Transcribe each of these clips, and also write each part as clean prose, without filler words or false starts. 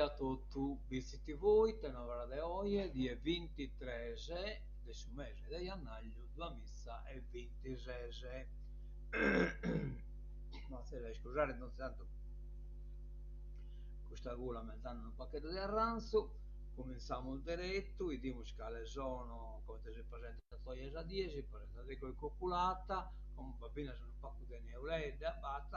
die a totu, Bitzi TV, Ittenobra de oje, die bintitres de su mese de jannàgliu duamiza e bintises. M'atzes a iscusare donzi tantu custa gula m'est dande unu pagheddu de arranzu, cumintzamus deretu, 'idimus cale sono, comente si presentat oje sa die, si presentat de goi coculata, como b'at finas unu pagu de neuledda, b'at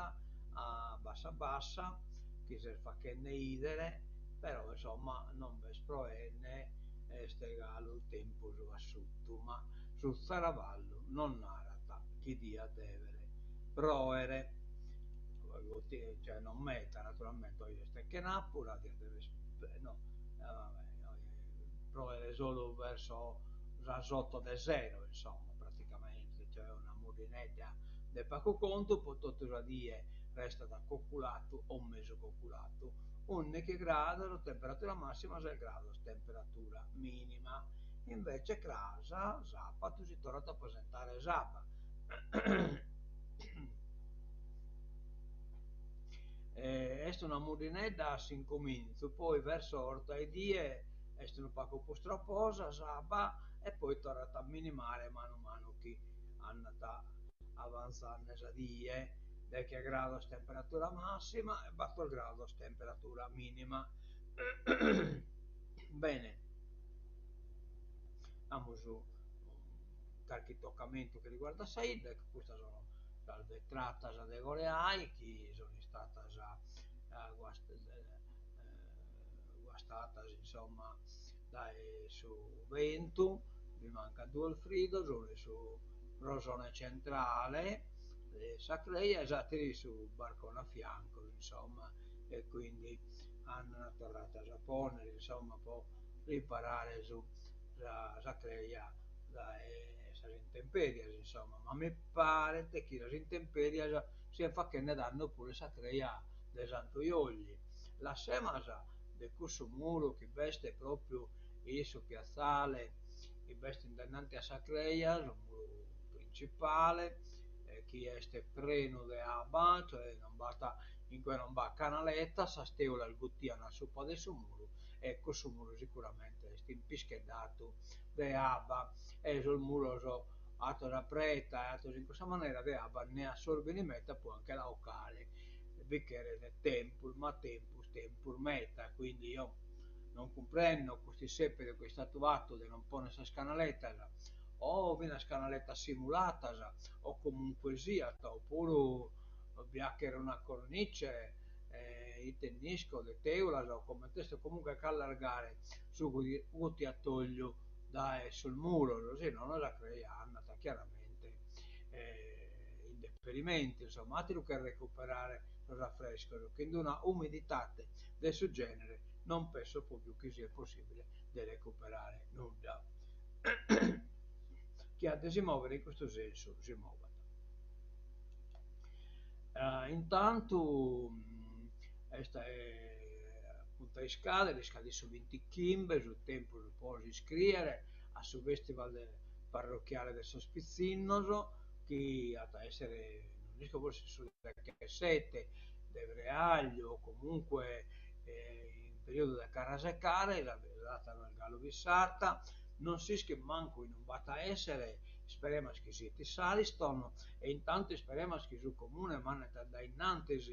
a bassa bassa chi s'est fachende 'idere, però insomma non b'est proende, est galu tempus asciuttu, ma su tzaravallu non narat chi diat devere proere, cioè non meta naturalmente, oje est chenapura, diat dever no proere solu verso sas otto de sero insomma praticamente, cioè una murrinedda de pagu contu, po totu sa die restat coculatu o mesu coculatu, ùndighi grados temperatura massima, ses grados temperatura minima. Invece cras, sàpadu, si torrat a presentare s'abba. Est una murrinedda a s'incomintzu, poi verso 'orta 'e die est unu pagu prus troposa s'abba e poi torrat a minimare manu manu chi andat avantzande sa die, deche grados temperatura massima e battor grados temperatura minima. Bene, amus carchi tocamentu chi riguardat sa 'idda, ecco custas sono sas vetratas de Goreai chi sono istatas guastatas insomma dae su bentu, bi mancat duos fridos, unu in su rosone centrale de sa creja e s'ateru in su barcone a fiancos, insomma, e quindi andant torratas a ponnere, insomma, po riparare su sa sa creja dae sas intemperias, insomma, ma mi paret chi sas intemperias siant fachende dannu puru in sa creja de Santu Iolli. Lassemas de cussu muru chi b'est propriu in su piatzale chi b'est in dainanti a sa creja, su muru principale, chi est prenu de abba, cioè non b'at in cue non b'at canaletas, sas teulas guttian a supa de su muru e cussu muru sicuramente est impischeddatu de abba e sos muros 'atos a preta e 'atos in cussa manera de abba nde assorbin meta poi a nche la 'ocare bi cheret tempus, ma tempus, tempus meta, quindi eo non cumprendo custu isseperu chi est istatu fatu de non ponner sas canaletas, o finas canaletas simulatas, o comunque siat, opuru bi 'achere una cornice, ite nd'isco, de teulas o comente est, comunque a ch'allargare su guttiatogliu dae sos muros, si nono sa creja andat chiaramente in deperimentu, insomma, ateru che recuperare sos afrescos, chin d'una umiditade de su genere non penso propriu chi siat possibile de recuperare nudda. Chi at de si movere in custu sensu si movat. Intantu est a puntu a iscadere, iscadit su bintichimbe, su tempus po s'iscriere a su festival parrochiale de sos pitzinnos chi at a essere, non isco, forsis su dechesete de freagliu o comunque in periodu de carrasecare, sa data no est galu fissata, non s'ischit mancu in ue b'at a essere, isperemas chi siet in s'Ariston e intantu isperemas chi su Comune mandet a dae innantis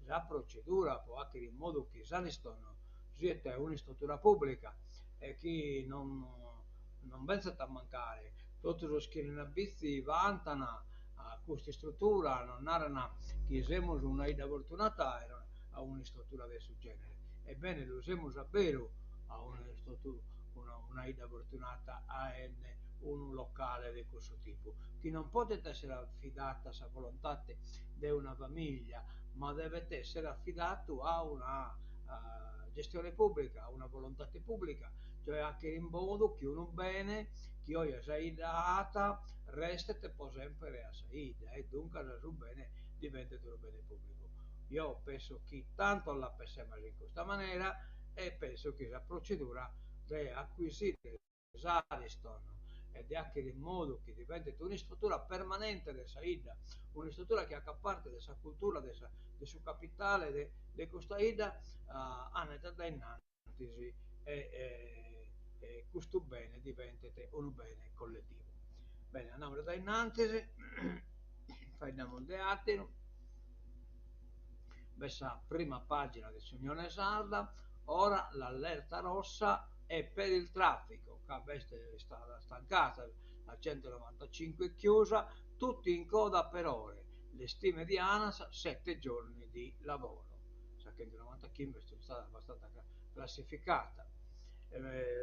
sa procedura po 'achere in modu chi s'Ariston siet un'istrutura pubblica e chi non non benzat a mancare. Totu sos chi 'enin a Bitzi vantan custa istrutura, nos naran chi semus una 'idda fortunata a un'istrutura de su genere. Ebbene lu semus a beru a una 'idda fortunata aende unu locale de cussu tipu, chi non podet essere affidata a sa volontade de una famiglia, ma devet essere affidatu a una gestione pubblica, a una volontade pubblica, cioè 'achere in modu chi unu bene chi oje sa 'idda at restet po sempre a sa 'idda e duncas su bene diventet unu bene pubblicu. Eo penso chi tantos la pensemas in custa manera e penso chi sa procedura de acquisire s'Ariston. E de achere in modu chi diventet un'istrutura permanente de sa 'idda, un'istrutura chi acat parte de sa cultura de sa de su capitale de de custa 'idda, andet a dae innantis e custu bene diventet unu bene colletivu. Bene, andamus a dae innantis, faeddamus de àteru. B'est sa prima pàgina de s'Unione Sarda, ora l'allerta rossa è per il traffico, ca b'est istada stancata la 195 chiusa, tutti in coda per ore, le stime di Anas sette giorni di lavoro. Sa 195 est istada abbastanza classificata,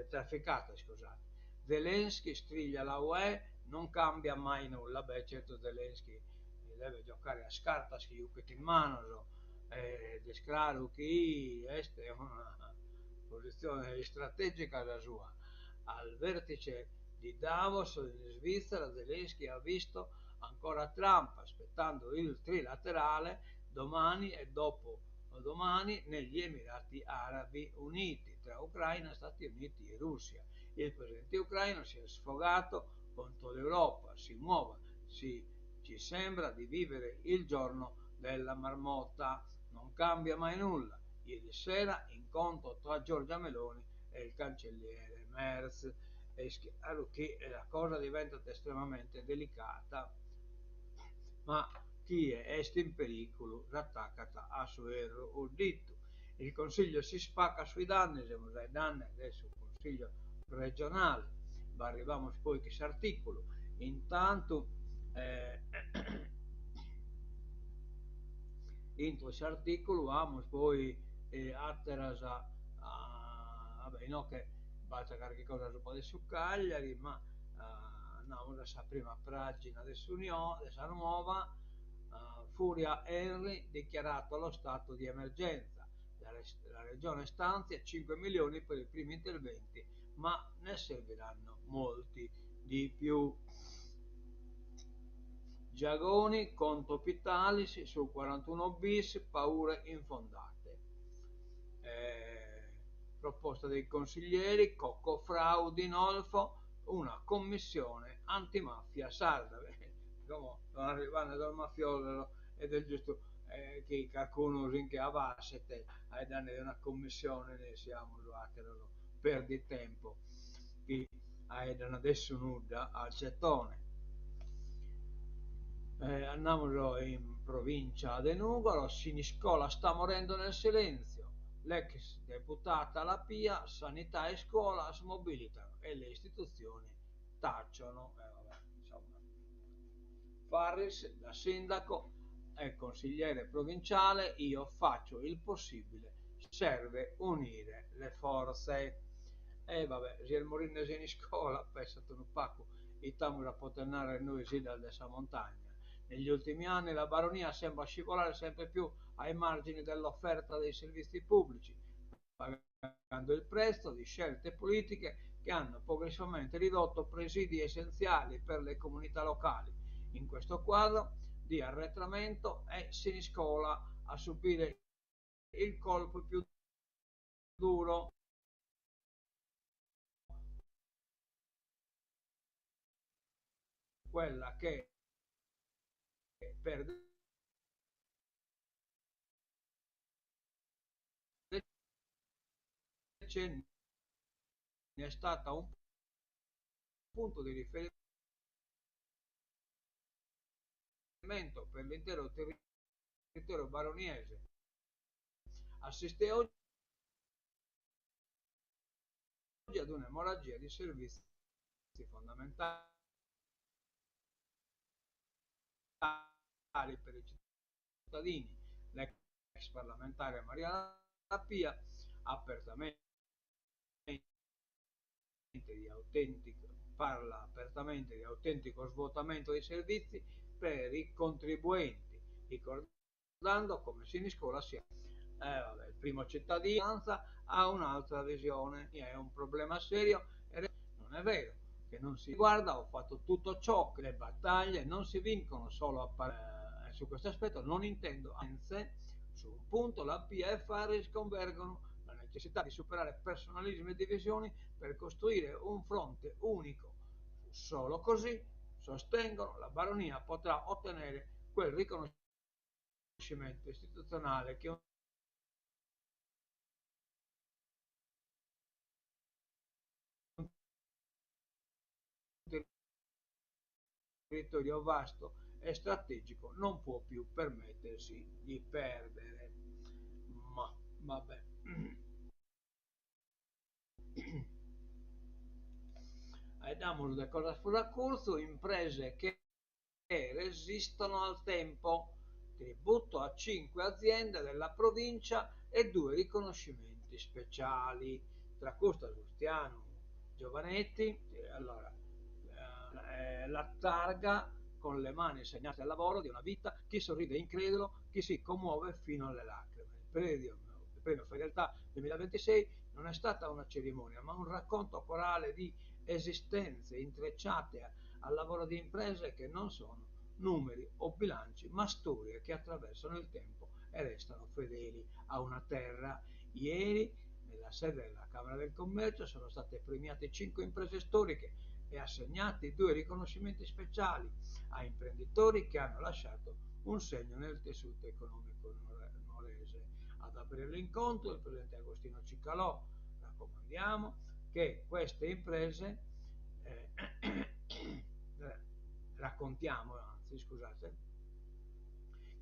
trafficata, iscusate. Zelensky striglia la UE, non cambia mai nulla. Beh, certu Zelensky devet giocare a sas cartas chi juchet in manos e est craru chi est una positzione istrategica sa sua. Al vertice di Davos in Svizzera Zelensky ha visto ancora Trump aspettando il trilaterale domani e dopodomani negli Emirati Arabi Uniti tra Ucraina, Stati Uniti e Russia. Il presidente ucraino si è sfogato contro l'Europa, si muova, si, ci sembra di vivere il giorno della marmotta, non cambia mai nulla. Ieri sera incontro tra Giorgia Meloni e il cancelliere Merz. Est chiaru chi la cosa diventat estremamente delicata, ma chie est in periculu s'atacat a su 'erru 'udditu. Il Consiglio si spacca sui danni, semus faeddende de su Consiglio regionale, b'arrivamus poi chin s'articulu. Intantu intro s'articulu amus poi ateras, va bè inoghe b'at carchi cosa subra de su Cagliari, ma andamus a sa prima pagina de s'Unione, de sa Nuova, Furia Henry, dichiarato lo stato di emergenza, la regione stanzia 5 milioni per i primi interventi, ma ne serviranno molti di più. Giagoni contro Pittalis sul 41 bis, paure infondate. Proposta dei consiglieri, Cocco Frau Di Nolfo, una commissione antimafia sarda. Como sono arrivande sos mafiosos ed est giustu chi carcunu si nche abasset faeddande de una commissione, nessi amus àteros perditempo chi faeddan de su nudda al cetone. Andamus in provincia de Nùgoro, Siniscola sta morendo nel silenzio, l'ex deputata La Pia, sanità e scuola smobilitano e le istituzioni tacciono. Vabbè, insomma. Farris, da sindaco e consigliere provinciale, io faccio il possibile, serve unire le forze. E vabbè, si est morinde Siniscola, pensat unu pacu, it'amus a poter narrer nois 'iddas de sa montagna. Negli ultimi anni la Baronia sembra scivolare sempre più ai margini dell'offerta dei servizi pubblici, pagando il prezzo di scelte politiche che hanno progressivamente ridotto presidi essenziali per le comunità locali. In questo quadro di arretramento è Siniscola a subire il colpo più duro. Quella che per decenni è stata un punto di riferimento per l'intero territorio baroniese, assiste oggi ad un'emorragia di servizi fondamentali per i cittadini. L'ex parlamentare Maria La Pia apertamente di autentico, parla apertamente di autentico svuotamento dei servizi per i contribuenti, ricordando come Siniscola sia vabbè, il primo cittadino ha un'altra visione, è un problema serio e non è vero che non si guarda, ho fatto tutto ciò che le battaglie non si vincono solo a su questo aspetto non intendo, anzi, su un punto la Pia e Farris convergono, la necessità di superare personalismi e divisioni per costruire un fronte unico. Solo così, sostengono, la Baronia potrà ottenere quel riconoscimento istituzionale che un territorio vasto e strategico non può più permettersi di perdere. Ma vabbè. Faeddamus de cosas prus a curtzu, imprese che resistono al tempo, tributo a cinque aziende della provincia e due riconoscimenti speciali, tra custas Bustianu Giovanetti, allora, la targa con le mani segnate dal lavoro di una vita, chi sorride incredulo, chi si commuove fino alle lacrime. Il premio, il premio Fedeltà 2026 non è stata una cerimonia, ma un racconto corale di esistenze intrecciate al lavoro di imprese che non sono numeri o bilanci, ma storie che attraversano il tempo e restano fedeli a una terra. Ieri, nella sede della Camera del Commercio, sono state premiate cinque imprese storiche e assegnati due riconoscimenti speciali a imprenditori che hanno lasciato un segno nel tessuto economico nuorese. Ad aprire l'incontro il presidente Agostino Cicalò. Raccomandiamo che queste imprese, raccontiamo, anzi scusate,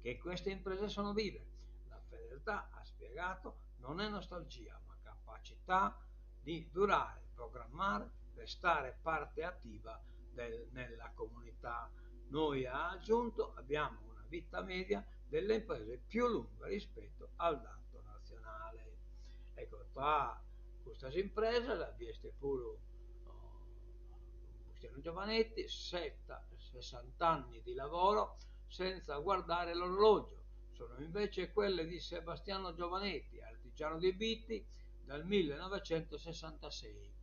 che queste imprese sono vive. La fedeltà, ha spiegato, non è nostalgia, ma capacità di durare, programmare, restare parte attiva nella comunità. Noi, ha aggiunto, abbiamo una vita media delle imprese più lunga rispetto al dato nazionale. Ecco, tra custas impresas bi est puru Bustianu Giovanetti, 60 anni di lavoro senza guardare l'orologio. Sono invece quelle di Sebastiano Giovanetti, artigiano di Bitti dal 1966.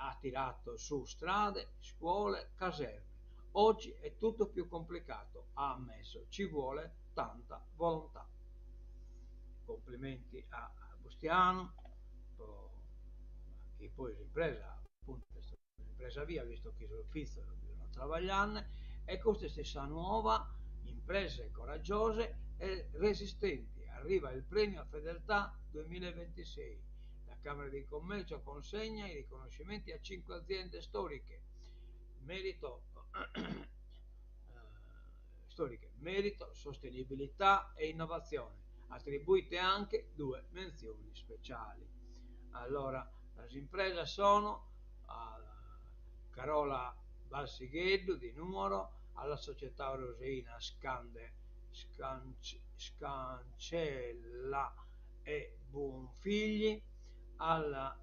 Ha tirato su strade, scuole, caserme. Oggi è tutto più complicato, ha ammesso, ci vuole tanta volontà. Complimenti a Bustiano, chi poi s'impresa, appunto, un'impresa via, visto chi sos fizos bi sono trabagliande, e custa est sa nuova, imprese coraggiose e resistenti. Arriva il premio a Fedeltà 2026. La Camera di Commercio consegna i riconoscimenti a cinque aziende storiche. Merito, storiche, merito, sostenibilità e innovazione. Attribuite anche due menzioni speciali. Allora, le imprese sono a Carola Balsigheddu di Nuoro, alla società Roseina Scande, Scancella e Buonfigli, alla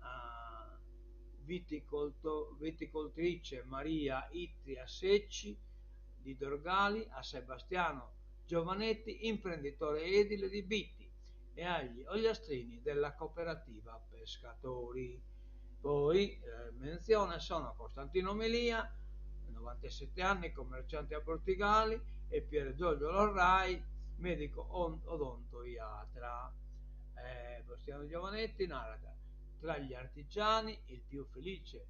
viticoltrice Maria Itria Secci di Dorgali, a Sebastiano Giovanetti, imprenditore edile di Bitti, e agli ogliastrini della cooperativa Pescatori. Poi, menzione sono Costantino Melia, 97 anni, commerciante a Bortigali, e Pier Giorgio Lorrai, medico odontoiatra. Bastiano Giovanetti narat, tra gli artigiani il più felice,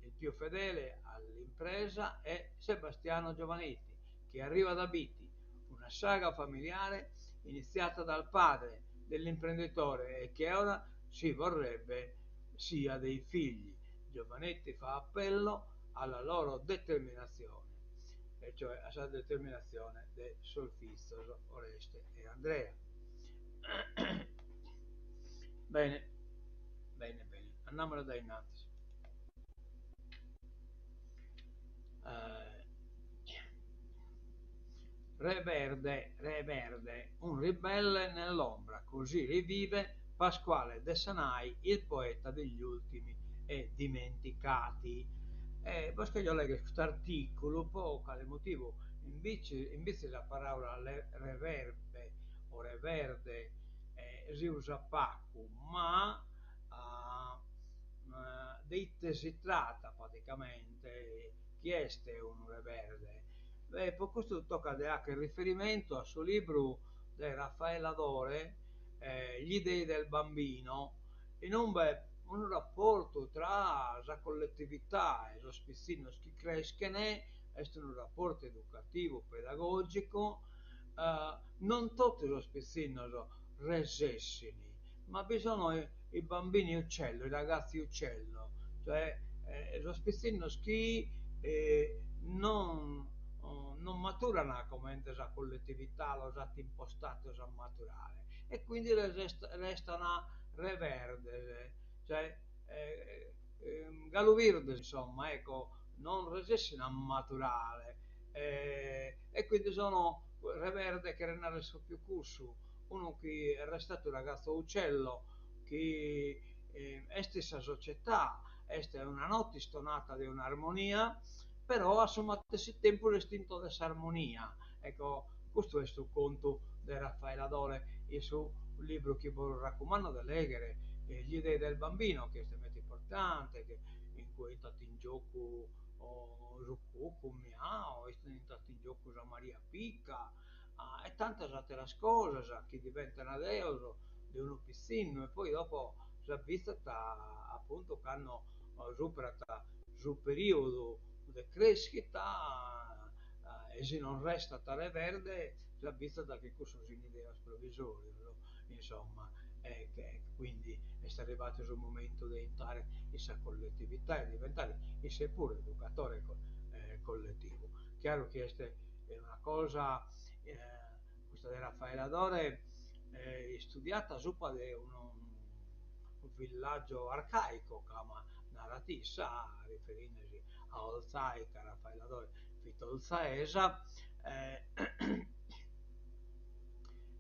il più fedele all'impresa è Sebastiano Giovanetti, che arriva da Bitti, una saga familiare iniziata dal padre dell'imprenditore e che ora si vorrebbe sia dei figli. Giovanetti fa appello alla loro determinazione, e cioè a sa determinazione de sos fizos Oreste e Andrea. Bene, bene, bene, andamus dae innantis. Re Verde, Re Verde, un ribelle nell'ombra, così rivive Pasquale Dessanai, il poeta degli ultimi e dimenticati. E bos cherjo legher custu articulu po cale motivu, imbetzes sa paraula reverbe o reverde si usat pagu, ma de ite si tratat praticamente, chi est unu reverde? Beh, po custu tocat de fagher riferimentu a su libru de Raffaella Dore, Gli dei del bambino, inube Unu raportu tra sa collettività e sos pitzinnos chi creschen, est unu raportu educativu, pedagogicu, non totu sos pitzinnos resessin, ma bi sono i bambini uccello, i ragazzi uccello, cioè sos pitzinnos chi non non maturan comente sa collettività los at impostados a maturare e quindi restan reverdes, cioè galu virdes insomma, ecco, non resessin a maturare e quindi sono reverde cheret narrer propriu cussu, unu chi est restadu ragazzo uccello, chi est in sa società, est una nota istonata de un'armonia, però a su matessi tempus est intro de s'armonia, ecco custu est su contu de Raffaella Adore in su libru chi bos racumando de lèghere, Gli dei del bambino, chi est meda importante, in cue intrat in giocu su cucu Miao, intrat in giocu sa Maria Pica e tantas àteras cosas chi diventan deos de unu pitzinnu e poi dopo s'abbitzat apuntu cando superat su perìodu de crèschida e si non restat reverde s'abbitzat chi cussos fin deos provisòrios, insomma, e che quindi est arrivadu su momentu de intrare in sa collettività e diventare isse puru educatore collettivu. Chiaru chi est una cosa custa de Raffaella Adore istudiata subra de unu villaggio arcaico, ca narat issa, riferindesi a Olzai, ca Raffaella Adore fit olzaesa,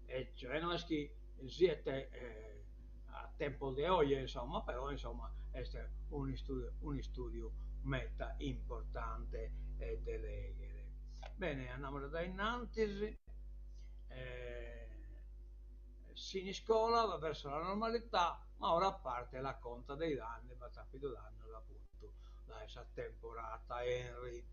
e cioè no est chi siet a tempos de oje, insomma, però insomma est un'istudiu un'istudiu meta importante de lèghere. Bene, andamus a dae innantis, Siniscola va verso la normalità, ma ora parte la conta dei danni, b'at àpidu dannos apuntu dae sa temporata Henry.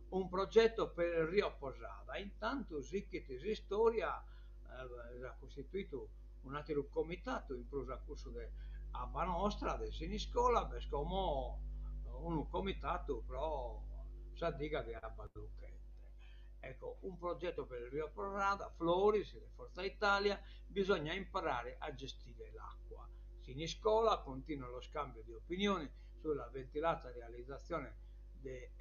Un progetto per il Rio Posada, intantu sichit s'istòria, s'at costituidu un'àteru comitatu in prus a cussu de Abba Nostra de Siniscola, b'est como unu comitatu pro sa diga de Abba Luchente. Ecco, un progetto per il Rio Posada, Floris de Forza Italia, bisogna imparare a gestire l'acqua. Siniscola continua lo scambio di opinioni sulla ventilata realizzazione de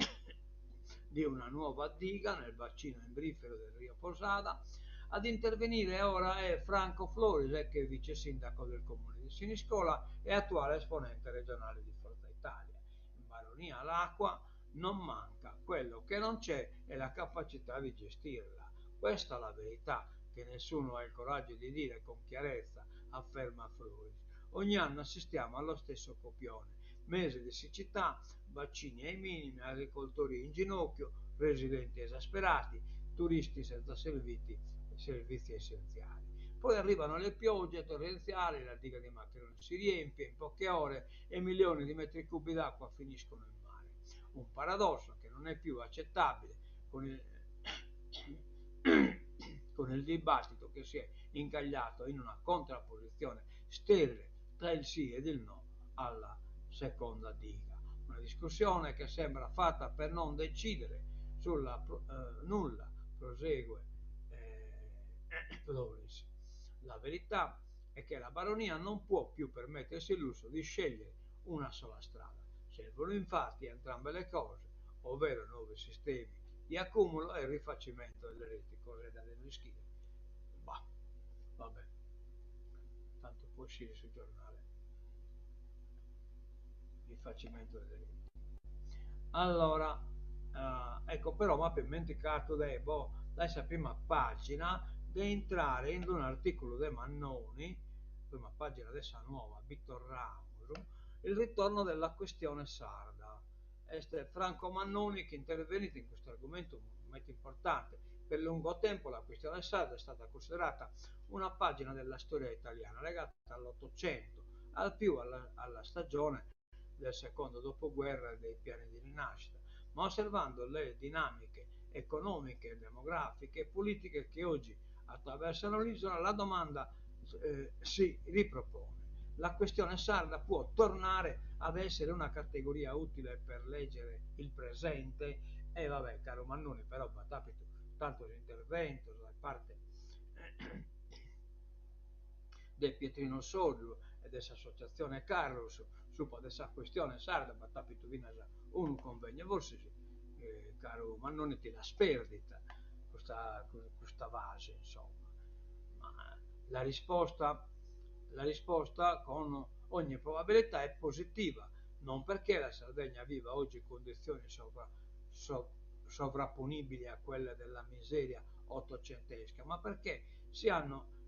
di una nuova diga nel bacino imbrifero del Rio Posada. Ad intervenire ora è Franco Floris, ex vice sindaco del comune di Siniscola e attuale esponente regionale di Forza Italia. In Baronia l'acqua non manca, quello che non c'è è la capacità di gestirla. Questa è la verità che nessuno ha il coraggio di dire con chiarezza, afferma Floris. Ogni anno assistiamo allo stesso copione. Mesi di siccità, bacini ai minimi, agricoltori in ginocchio, residenti esasperati, turisti senza serviti, servizi essenziali. Poi arrivano le piogge torrenziali, la diga di Maccheroni si riempie in poche ore e milioni di metri cubi d'acqua finiscono in mare. Un paradosso che non è più accettabile con il, con il dibattito che si è incagliato in una contrapposizione sterile tra il sì ed il no alla seconda diga. Una discussione che sembra fatta per non decidere sulla eh, nulla, prosegue eh, Floris. La verità è che la baronia non può più permettersi il lusso di scegliere una sola strada. Servono infatti entrambe le cose, ovvero nuovi sistemi di accumulo e rifacimento delle reti, cose da non ischire. Bah, vabbè, tanto può uscire sul giornale. Rifacimento delle reti. Allora, eh, ecco però m'apo immenticatu de, boh, dae sa prima pagina de intrare in unu articulu de Mannoni, prima pagina de sa Nuova, bi torramus, il ritorno della questione sarda. Est Franco Mannoni chi intervenit in custu argumentu meta importante. Per lungo tempo la questione sarda è stata considerata una pagina della storia italiana legata all'Ottocento, al più alla, alla stagione del secondo dopoguerra e dei piani di rinascita, ma osservando le dinamiche economiche, demografiche e politiche che oggi attraversano l'isola, la domanda eh, si ripropone. La questione sarda può tornare ad essere una categoria utile per leggere il presente? E va bè, caru Mannoni, però b'at àpidu tantos interventos dae parte de Pietrino Soddu e de s'associatzione Carrus subra de sa questione sarda, b'at àpidu finas unu convegnu, forsis, caru Mannoni, ti l'as pèrdida custa custa fase, insomma. Ma la risposta la risposta con ogni probabilità è positiva, non perché la Sardegna viva oggi condizioni sovra sovrapponibili a quelle della miseria ottocentesca, ma perché si hanno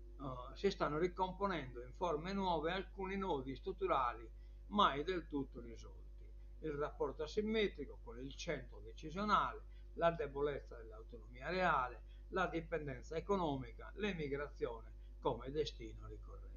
si stanno ricomponendo in forme nuove alcuni nodi strutturali mai del tutto risolti. Il rapporto asimmetrico con il centro decisionale, la debolezza dell'autonomia reale, la dipendenza economica, l'emigrazione come destino ricorrente.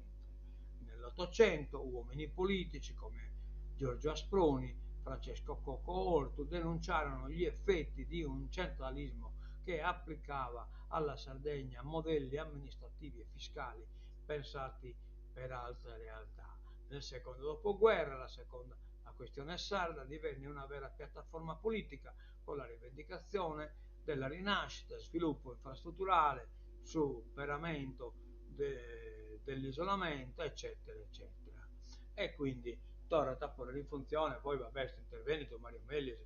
Nell'Ottocento uomini politici come Giorgio Asproni, Francesco Cocco Ortu denunciarono gli effetti di un centralismo che applicava alla Sardegna modelli amministrativi e fiscali pensati per altre realtà. Nel secondo dopoguerra la seconda la questione sarda divenne una vera piattaforma politica con la rivendicatzione della rinascita, sviluppo infrastrutturale, superamento de dell'isolamento, eccetera, eccetera. E quindi torrat a ponnere in funtzione, poi va bè est intervennidu Mario Melis,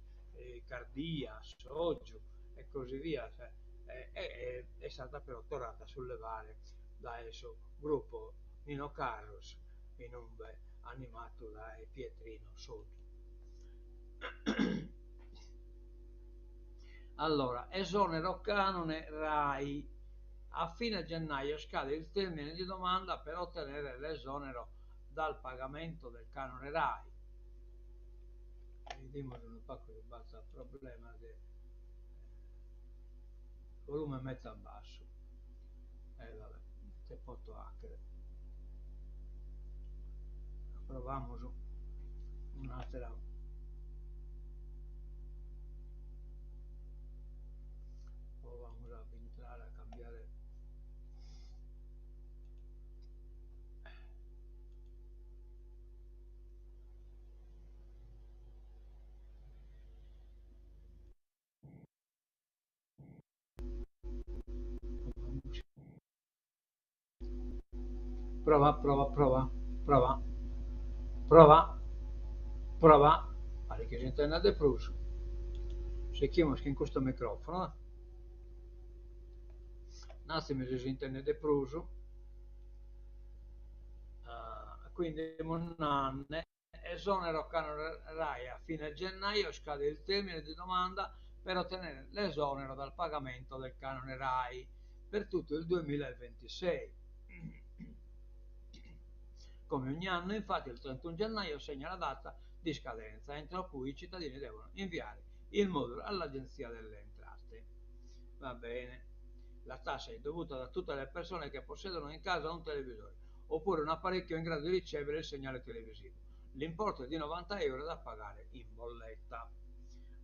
Cardia, Sotgiu e così via, e est istada però torrada a sullevare dae su gruppo Nino Carrus in umbe animatu dae Pietrino Soddu. Allora, esonero canone Rai. A fine gennaio scade il termine di domanda per ottenere l'esonero dal pagamento del canone Rai. Bidimus unu pagu si b'at problemas de volume meta bassu. E va bè, ite poto 'achere. Provamus un'atera. Provamus a bintrare a cambiare. Prova, prova, prova, prova, prova, prova, paret chi s'intendat de prus. Sighimus chin custu microfono. Natzimi si s'intendet de prus. Quindi nande Esonero canone Rai a fine gennaio scade il termine di domanda per ottenere l'esonero dal pagamento del canone Rai per tutto il 2026. Come ogni anno, infatti, il 31 gennaio segna la data di scadenza entro cui i cittadini devono inviare il modulo all'Agenzia delle Entrate. Va bene. La tassa è dovuta da tutte le persone che possiedono in casa un televisore oppure un apparecchio in grado di ricevere il segnale televisivo. L'importo è di 90 euro da pagare in bolletta.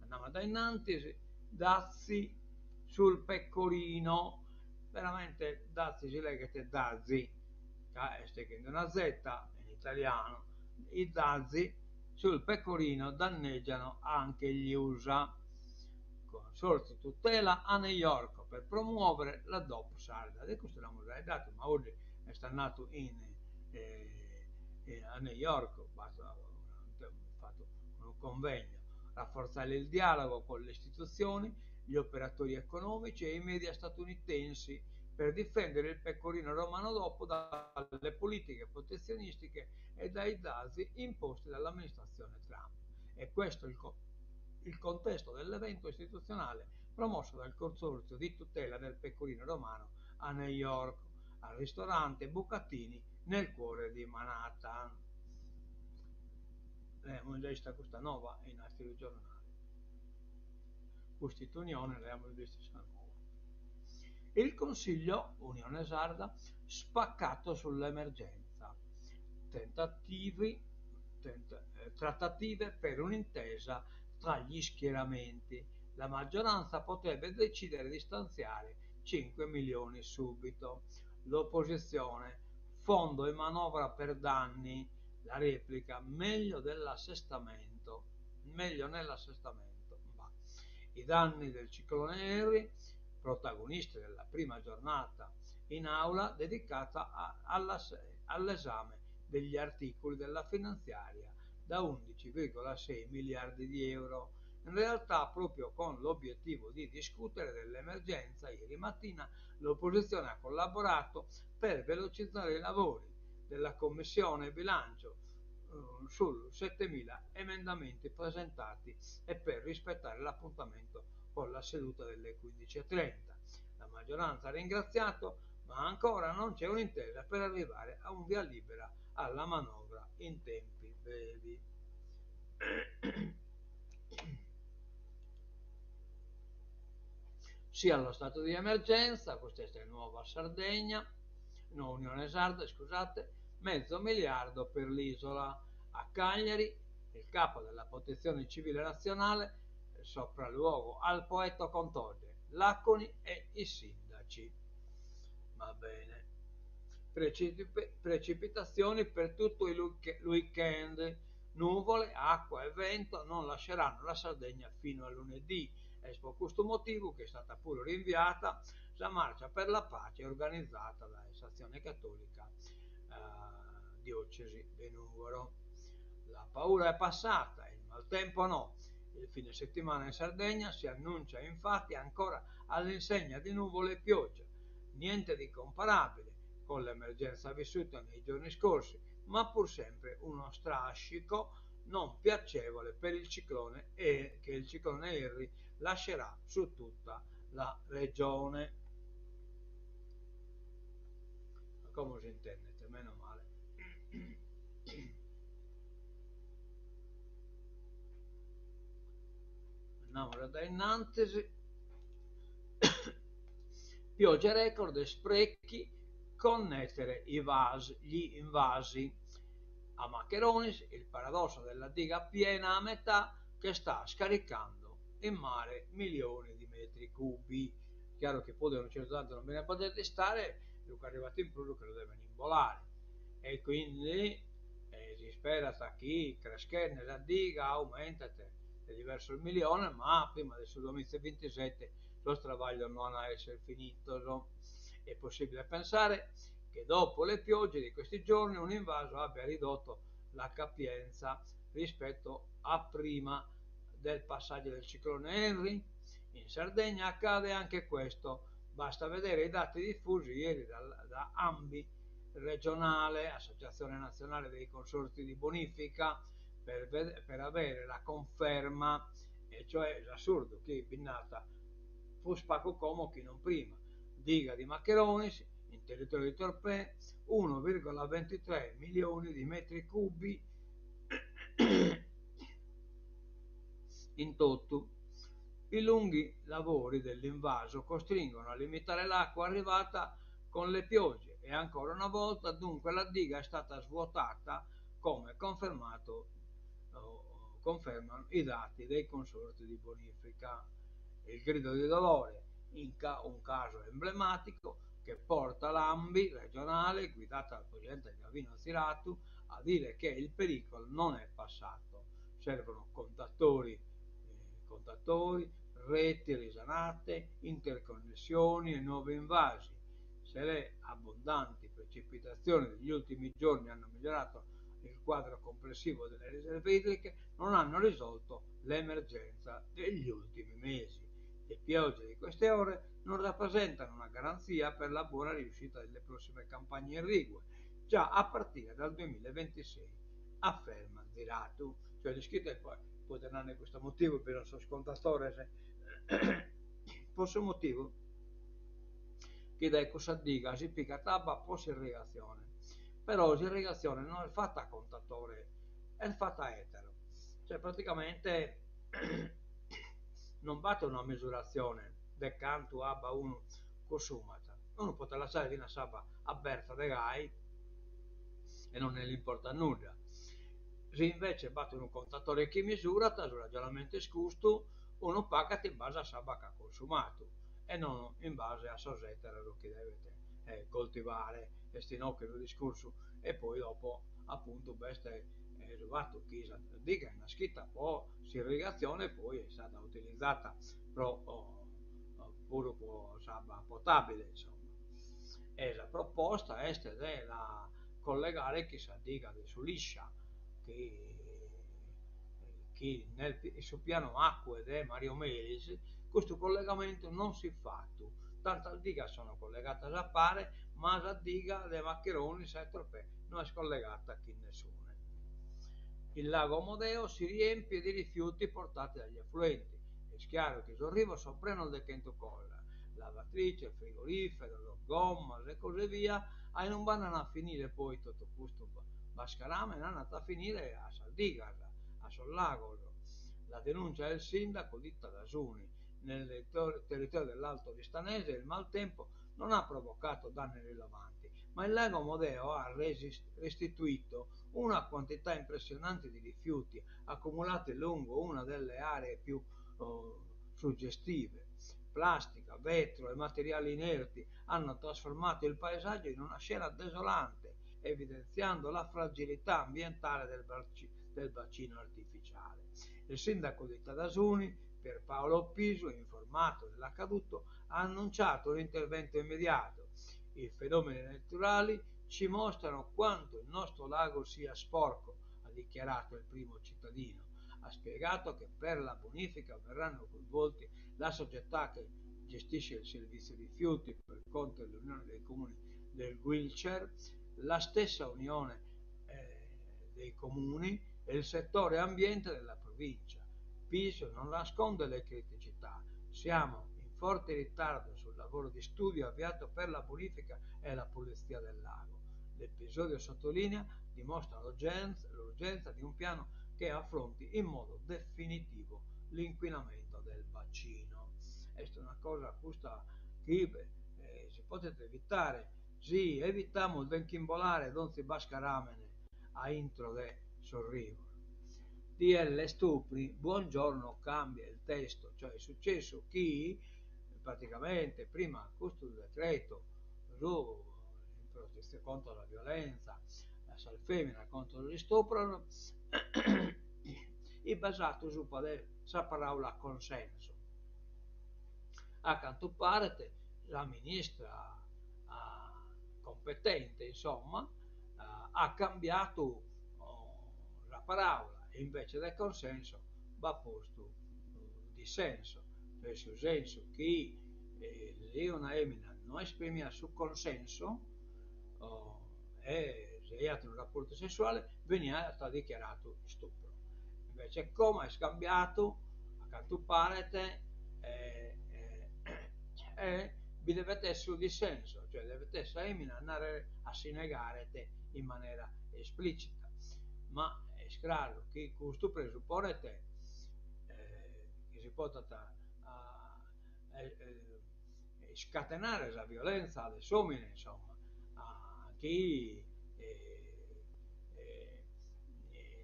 Andiamo da innanti, dazi sul pecorino, veramente dazi si leghet dazi, ca est chin una Z in italiano, i dazi sul pecorino danneggiano anche gli USA. Consorzio tutela a New York per promuovere la DOP sarda. De custu nd'amus faeddadu, ma Maurri est andadu in a New York, b'at fatu unu convegnu, rafforzare il dialogo con le istituzioni, gli operatori economici e i media statunitensi per difendere il pecorino romano DOP dalle politiche protezionistiche e dai dazi imposti dall'amministrazione Trump. È questo il, il contesto dell'evento istituzionale promosso dal Consorzio di tutela del pecorino romano a New York, al ristorante Bucatini nel cuore di Manhattan. L'amus già ista custa nova in àteru giornale. Custa Unione l'amus bistu sa nova. Il Consiglio Unione Sarda spaccato sull'emergenza. Tentativi, tent, eh, trattative per un'intesa tra gli schieramenti. La maggioranza potrebbe decidere di stanziare 5 milioni subito. L'opposizione, fondo e manovra per danni. La replica, meglio dell'assestamento, meglio nell'assestamento. Bah. I danni del ciclone Henry, protagonisti della prima giornata in aula dedicata all'esame degli articoli della finanziaria da 11,6 miliardi di euro. In realtà, proprio con l'obiettivo di discutere dell'emergenza, ieri mattina l'opposizione ha collaborato per velocizzare i lavori della Commissione Bilancio su 7.000 emendamenti presentati e per rispettare l'appuntamento con la seduta delle 15.30. La maggioranza ha ringraziato, ma ancora non c'è un'intesa per arrivare a un via libera alla manovra in tempi brevi. Sì allo stato di emergenza, questa è Nuova Sardegna, no, Unione Sarda, scusate, mezzo miliardo per l'isola. A Cagliari, il capo della Protezione Civile Nazionale, sopralluogo al Poetto con Todde, Laconi e i sindaci. Va bene. Precipitazioni per tutto il weekend. Nuvole, acqua e vento non lasceranno la Sardegna fino a lunedì. È per questo motivo che è stata pure rinviata la marcia per la pace organizzata da Azione Cattolica Diocesi de Nugoro. La paura è passata, il maltempo no. Il fine settimana in Sardegna si annuncia infatti ancora all'insegna di nuvole e pioggia. Niente di comparabile con l'emergenza vissuta nei giorni scorsi, ma pur sempre uno strascico non piacevole per il ciclone e che il ciclone Henry lascerà su tutta la regione. Ma come si intende? Meno male. Andiamo da innanzi. Piogge record e sprechi, connettere i vasi, gli invasi. A Maccheronis il paradosso della diga piena a metà che sta scaricando in mare milioni di metri cubi. Chiaro che poi da un certo tanto non viene a poter stare, Luca è arrivato in prus che lo devono imbolare e quindi si spera tra chi creschenne la diga aumenta di diverso il milione, ma prima del 2027 lo travaglio non ha essere finito. No? È possibile pensare che dopo le piogge di questi giorni un invaso abbia ridotto la capienza rispetto a prima del passaggio del ciclone Henry. In Sardegna accade anche questo, basta vedere i dati diffusi ieri da ANBI regionale, Associazione Nazionale dei Consorzi di Bonifica, per avere la conferma, e cioè l'assurdo che bi nd'at prus pagu como chi non prima. Diga di Maccheronis, in territorio di Torpè, 1,23 milioni di metri cubi in totu. I lunghi lavori dell'invaso costringono a limitare l'acqua arrivata con le piogge e ancora una volta dunque la diga è stata svuotata, come confermano i dati dei consorzi di bonifica. Il grido di dolore, in un caso emblematico che porta l'ANBI regionale, guidata dal presidente Gavino Ziratu, a dire che il pericolo non è passato. Servono contatori, reti risanate, interconnessioni e nuovi invasi. Se le abbondanti precipitazioni degli ultimi giorni hanno migliorato il quadro complessivo delle riserve idriche, non hanno risolto l'emergenza degli ultimi mesi. Le piogge di queste ore non rappresentano una garanzia per la buona riuscita delle prossime campagne irrigue, già a partire dal 2026, afferma Ziratu. Cioè, l'ischite poi può tornare questo motivo per il suo scontatore, se posso motivo che dae cussa diga si pigat abba po s'irrigatzione, però s'irrigatzione no est fata a contatore, est fata a etero, cioè praticamente non b'at una misuratzione de cantu abba unu consumat, unu potet lassare finas s'abba aberta de gai e non ne l'importat nudda, si invece b'at unu contatore chi misurat, su ragionamentu est custu, unu pagat in base a s'abba chi at consumadu e non in base a sos eteros chi devet coltivare, est inoghe su discursu e poi dopo. Apuntu b'est su fatu chi sa diga est naschita po s'irrigatzione e poi est istada utilizata pro puru po s'abba potabile insomma. E sa proposta est de la collegare chin sa diga de su Liscia chi chi nel in su piano acque de Mario Melis custu collegamentu non s'est fatu, tantas digas sono collegatas a pare ma sa diga de Maccheroni, sa 'e Torpè, no est collegata chin nessune. Il lago Omodeo si riempie di rifiuti portati dagli affluenti. Est chiaru chi sos rivos son prenos de chentu cosas, lavatrices, frigoriferos, gommas e così via, a inumbe andan a finire poi totu custu bascaramene andat a finire a sas digas, a sos lagos. La denuncia del sindaco di Tadasuni, nel territorio dell'Alto Oristanese il maltempo non ha provocato danni rilevanti, ma il lago Omodeo ha restituito una quantità impressionante di rifiuti accumulati lungo una delle aree più suggestive. Plastica, vetro e materiali inerti hanno trasformato il paesaggio in una scena desolante, evidenziando la fragilità ambientale del bacino artificiale. Il sindaco di Tadasuni, Pierpaolo Pisu, informato dell'accaduto, ha annunciato un intervento immediato. I fenomeni naturali ci mostrano quanto il nostro lago sia sporco, ha dichiarato il primo cittadino. Ha spiegato che per la bonifica verranno coinvolti la società che gestisce il servizio rifiuti per conto dell'Unione dei Comuni del Guilcer, la stessa Unione dei Comuni e il settore ambiente della provincia. Pisu non nasconde le criticità. Siamo in forte ritardo sul lavoro di studio avviato per la bonifica e la pulizia del lago. L'episodio, sottolinea, dimostra l'urgenza di un piano che affronti in modo definitivo l'inquinamento del bacino. Est una cosa custa chi si podet evitare si evitamus de nch'imbolare donzi bascaramene a intro de sos rivos. DL Stupri, Buongiorno cambia il testo, cioè est successu chi praticamente prima custu decreto su protezione contro la violenza a sas feminas, contro sos istupros, est basadu subra de sa paraula consenso. A cantu paret sa ministra competente, insomma, at cambiadu sa paraula e invece de consenso b'at postu dissenso, cioè su sensu chi si una emina no esprimiat su consenso e si aiat unu rapportu sessuale beniat dichiaradu istupru. Invece como est cambiadu, a cantu paret, e bi devet esser su dissenso, cioè devet esser sa emina a narrer a si negaret in manera esplicita. Ma est craru chi custu presuponet chi si potat iscatenare sa violenza de s'omine, insomma, chi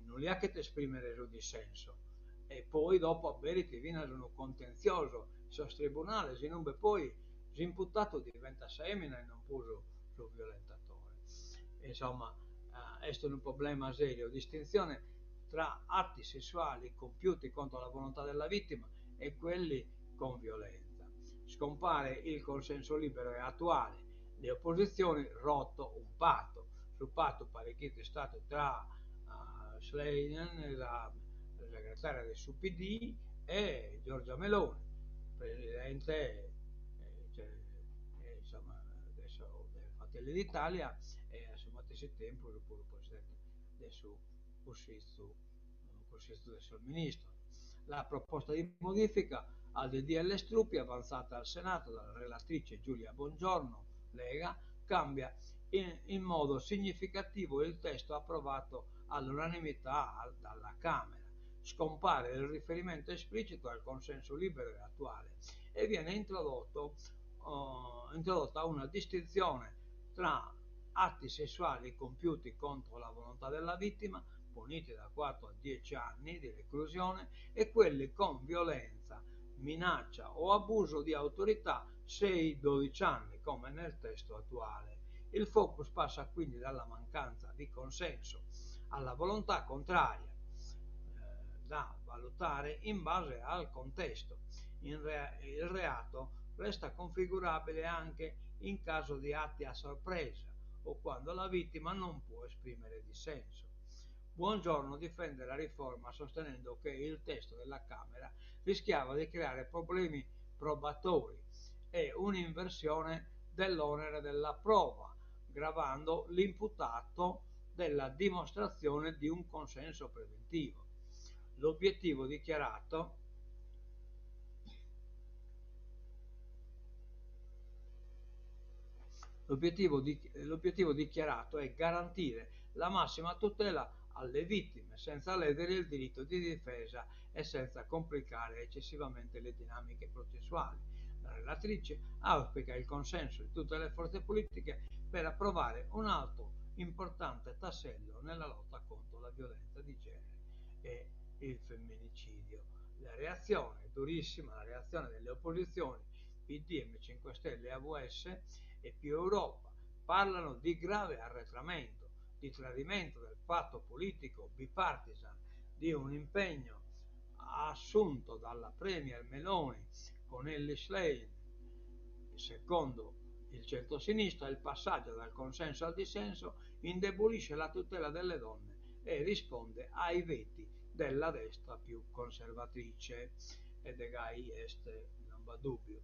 non li achet esprimere su dissenso e poi dopo aberit finas unu contenzioso in sos tribunales inube poi s'imputadu diventat sa emina e non prus su violentatore. Insomma, est unu problema seriu, distinzione tra atti sessuali compiuti contro la volontà della vittima e quelli con violenza. Scompare il consenso libero e attuale, le opposizioni rotto un patto. Su pattu paret chi est istadu tra Schlein, sa segretaria de su PD, e Giorgia Meloni, presidente insomma de su de Fratelli d'Italia e a su matessi tempus puru presidente de su Cussizu Cussizu de sos Ministros. La proposta di modifica al DDL Struppi avanzata al Senato dalla relatrice Giulia Bongiorno, Lega, cambia in, in modo significativo il testo approvato all'unanimità dalla Camera. Scompare il riferimento esplicito al consenso libero e attuale e viene introdotto, uh, introdotta una distinzione tra atti sessuali compiuti contro la volontà della vittima, puniti da 4 a 10 anni di reclusione, e quelli con violenza, minaccia o abuso di autorità 6-12 anni, come nel testo attuale. Il focus passa quindi dalla mancanza di consenso alla volontà contraria, da valutare in base al contesto. Il reato resta configurabile anche in caso di atti a sorpresa o quando la vittima non può esprimere dissenso. Buongiorno difende la riforma sostenendo che il testo della Camera rischiava di creare problemi probatori e un'inversione dell'onere della prova, gravando l'imputato della dimostrazione di un consenso preventivo. L'obiettivo dichiarato L'obiettivo dichiarato è garantire la massima tutela alle vittime, senza ledere il diritto di difesa e senza complicare eccessivamente le dinamiche processuali. La relatrice auspica il consenso di tutte le forze politiche per approvare un altro importante tassello nella lotta contro la violenza di genere e il femminicidio. La reazione, durissima, la reazione delle opposizioni, PD, M5 Stelle, AVS e Più Europa, parlano di grave arretramento, di tradimento del patto politico bipartisan, di un impegno assunto dalla Premier Meloni con Elly Schlein. Secondo il centro-sinistra, il passaggio dal consenso al dissenso indebolisce la tutela delle donne e risponde ai veti della destra più conservatrice. E de gai est, non b'at dùbbiu.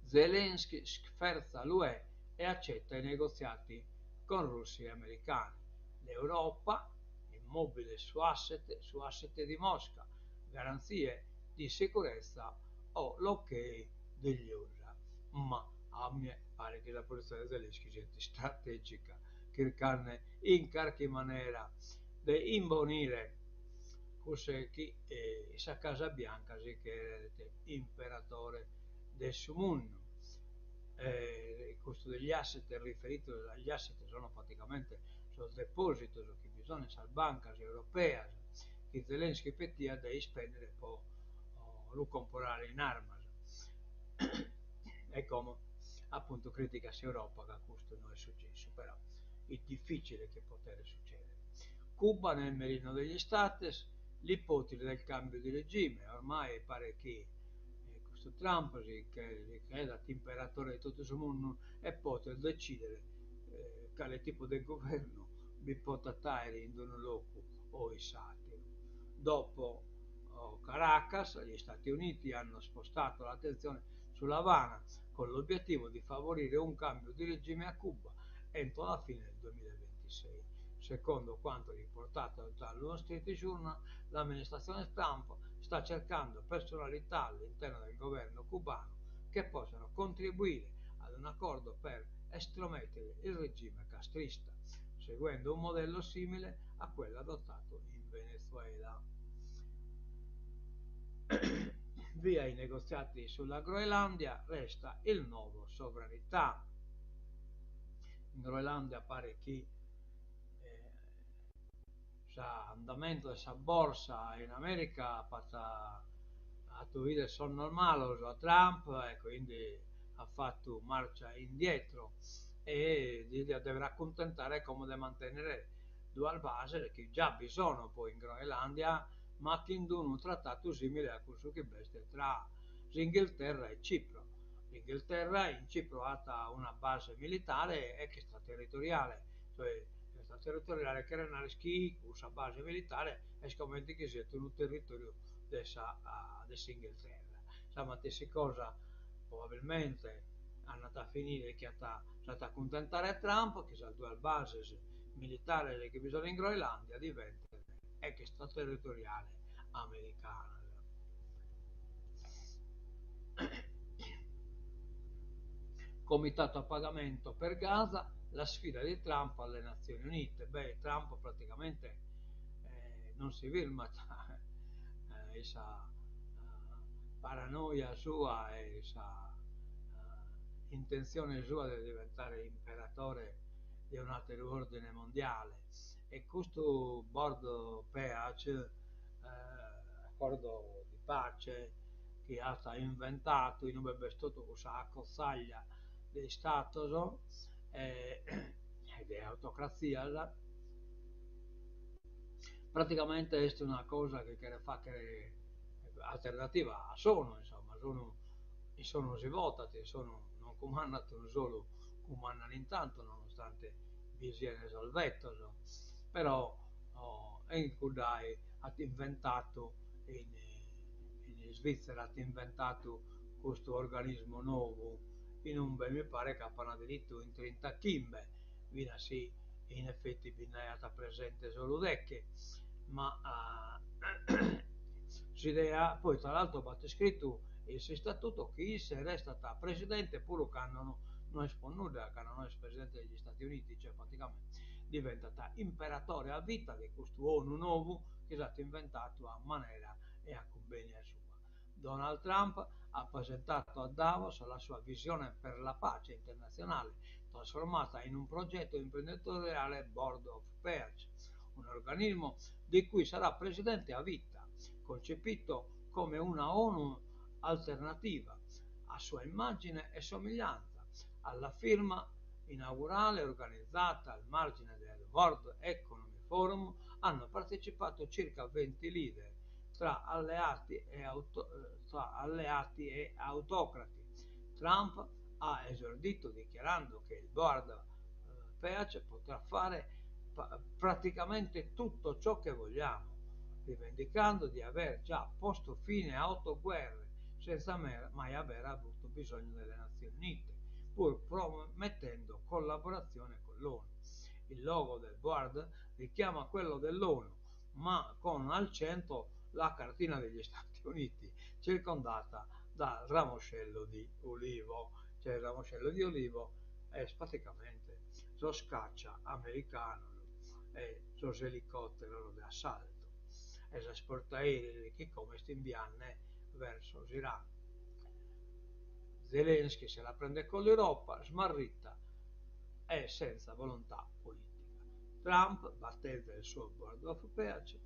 Zelensky sferza l'UE e accetta i negoziati con russi e americani. L'Europa, immobile su asset, su asset di Mosca, garanzie di sicurezza o l'ok degli USA. Ma a mie paret chi sa positzione de Zelensky siat istrategica, chircande in carchi manera de imbonire cusse chi in sa Casa Bianca si cheret imperatore de su mundu. Custu degli asset est riferidu, gli asset sono praticamente sos depositos chi bi sono in sas bancas europeas chi Zelensky petiat de ispendere pro lu comporare in armas. E como apuntu criticat s'Europa ca custu no est sucessu, però est difficile chi poteret sucedere. Cuba nel mirino degli States, l'ipotesi del cambio di regime, ormai paret chi custu Trump si credat imperatore de totu su mundu e potet decidere cale tipu de guvernu bi potat àere in unu locu o in s'àteru. Dopo Caracas, gli Stati Uniti hanno spostato l'attenzione sull'Havana con l'obiettivo di favorire un cambio di regime a Cuba entro la fine del 2026. Secondo quanto riportato dal Wall Street Journal, l'amministrazione Trump sta cercando personalità all'interno del governo cubano che possano contribuire ad un accordo per estromettere il regime castrista, seguendo un modello simile a quello adottato in Venezuela. Via i negoziati sulla Groenlandia, resta il nodo sovranità. In Groenlandia paret chi s'andamentu de sa borsa in America apat atu bider sonnos malos a Trump e quindi at fatu marcia indietro e si diat dever acuntentare como de mantennere duas bases chi già bi sono poi in Groenlandia ma chin d'unu tratatu simile a cussu chi b'est tra s'Inghilterra e Cipro. S'Inghilterra in Cipro at una base militare extraterritoriale, cioè extraterritoriale cheret narrer chi cussa base militare est comente chi siat unu territoriu de sa de s'Inghilterra. Sa matessi cosa probabilmente andat a finire chi at s'at a acuntentare Trump chi sas duas bases militares chi bi sono in Groenlandia diventent extraterritoriale americanas. Comitato a pagamento per Gaza, la sfida di Trump alle Nazioni Unite. Beh, Trump praticamente non si firmat in sa paranoia sua e sa intentzione sua de diventare imperatore de un'ateru ordine mondiale e custu board peace, accordo di pace, chi at inventadu in ue b'est totu cussa acotzaglia de istados e de autocratzias, praticamente est una cosa chi cheret fàghere alternativa a s'ONU, insomma, s'ONU, in s'ONU si votat, in s'ONU non cumandat unu solu, cumandan in tantos nonostante bi sian sos vetos, però in cuddae at inventadu in in Isvizzera at inventadu custu organismu nou in umbe mi paret chi apan aderitu in trintachimbe, finas si in effetti bi nd'aiat presente solu deghe, ma s'idea, poi tra l'altro b'at iscritu in s'istatuto chi isse restat presidente puru cando no est po nudda, cando no est presidente degli Stati Uniti, cioè praticamente diventat imperatore a vita de custu ONU nou chi s'at inventadu a manera e a cumbènia sua. Donald Trump ha presentato a Davos la sua visione per la pace internazionale, trasformata in un progetto imprenditoriale Board of Peace, un organismo di cui sarà presidente a vita, concepito come una ONU alternativa, a sua immagine e somiglianza. Alla firma inaugurale organizzata al margine del World Economic Forum hanno partecipato circa 20 leader tra alleati e, auto, tra alleati e autocrati. Trump ha esordito dichiarando che il Board Peace potrà fare praticamente tutto ciò che vogliamo, rivendicando di aver già posto fine a otto guerre senza mai aver avuto bisogno delle Nazioni Unite, pur promettendo collaborazione con l'ONU. Il logo del board richiama quello dell'ONU, ma con al centro la cartina degli Stati Uniti, circondata dal ramoscello di ulivo. Cioè il ramoscello di ulivo est praticamente sos caccia americanos e sos elicotteros de assalto e sas portaereis chi como est imbiande verso s'Iran. Zelensky se la prende con l'Europa, smarrita e senza volontà politica. Trump battezza il suo Board of Peace,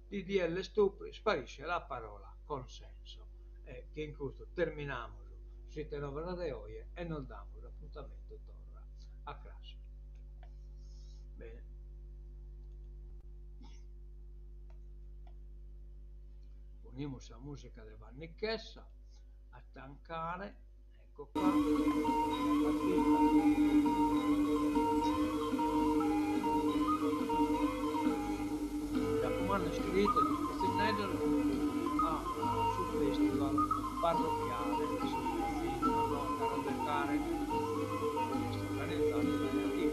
DDL stupri, sparisce la parola consenso. E chin custu terminamus s'Ite Novas de oje e nos damus apuntamentu torra a cras. Bene. Ponimus sa musica de Vanni Chessa a tancare, ecco qua, partita. Mi raccomando iscriitevi pitzinneddos a su festival parrocchiale de sos pitzinnos, caros e care, chi est organizadu dae Adiu.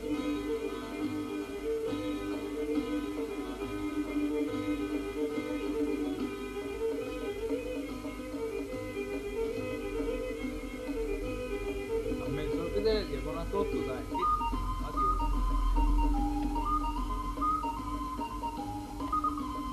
A menzus bidere, die bona a totu dae Pitu.